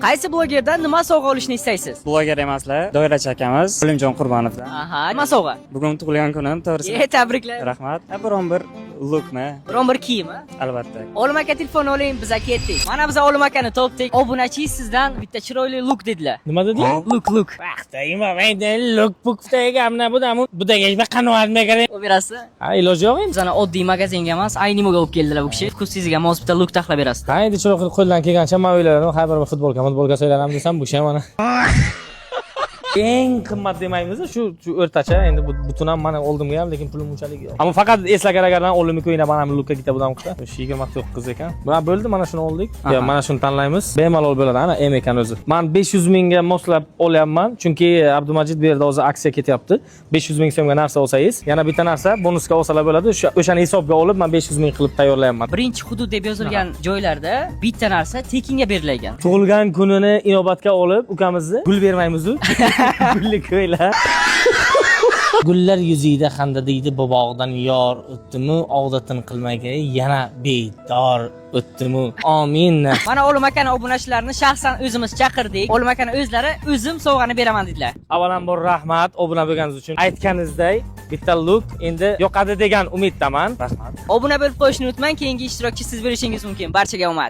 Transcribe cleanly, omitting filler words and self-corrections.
Qaysi blogerdan nima sovg'a olishni istaysiz? Bloger emaslar, doirachi akamiz Olimjon Qurbonovdan. Aha, nima sovg'a? Bugun tug'ilgan kunim, to'g'risi. E, tabriklar. Rahmat. Biron bir lookni, Biron bir kiyim, a? Albatta. Olim aka, telefon oling, biza ketdik. Mana biz Olim akani topdik. Obunachi sizdan bitta chiroyli look dedilar. Nima dedi? Look, look. Lookbook bu qanoat megare. O berasiz. Ha, iloji yo'q endi. Bizani oddiy magazinga emas, Aynimoga olib keldilar bu kishi. Вкус ingizga mos bitta look taxlab berasiz. Ha, endi chiroyli qo'ldan kelgancha man o'yladim, har bir futbolka so'ylanam desam, bu ham mana. Eng qimmat demaymiz, shu o'rtacha, endi bu butun ham mana oldimga ham, lekin pulim unchalik yo'q. Ammo faqat eslagar agardan oldimga ko'yna mana bu lookka bitta budam qilsa, shu 29 ekan. Mana bo'ldi, mana shuni oldik. Ya, mana shuni tanlaymiz. Bemalol bo'ladi, ana M ekan o'zi. Man 500 mingga moslab olyapman, chunki Abdumajid bu yerda hozir aksiya ketyapti. 500 ming so'mga narsa olsangiz, yana bitta narsa bonusga olsalar bo'ladi. O'shani hisobga olib, man 500 ming qilib tayyorlayapman. Birinchi hudud deb yozilgan joylarda bitta narsa tekinga berilgan. Tug'ilgan kunini inobatga olib, ukamizni gul bermaymiz-u. Gulli ko'ylak. Gullar yuzida xanda deydi, bu bog'dan yor o'tdimu, odatin qilmagay yana bedor o'tdimu. Amin. Mana Olim akani obunachilarini shaxsan o'zimiz chaqirdik. Olim akani o'zlari o'zim sovg'ani beraman dedilar. Avvalambor rahmat obuna bo'lganingiz uchun. Aytganingizdek bitta look endi yoqadi degan umiddaman. Rahmat. Obuna bo'lib qo'yishni unutmang, keyingi ishtirokchi siz bo'lishingiz mumkin. Barchaga omad.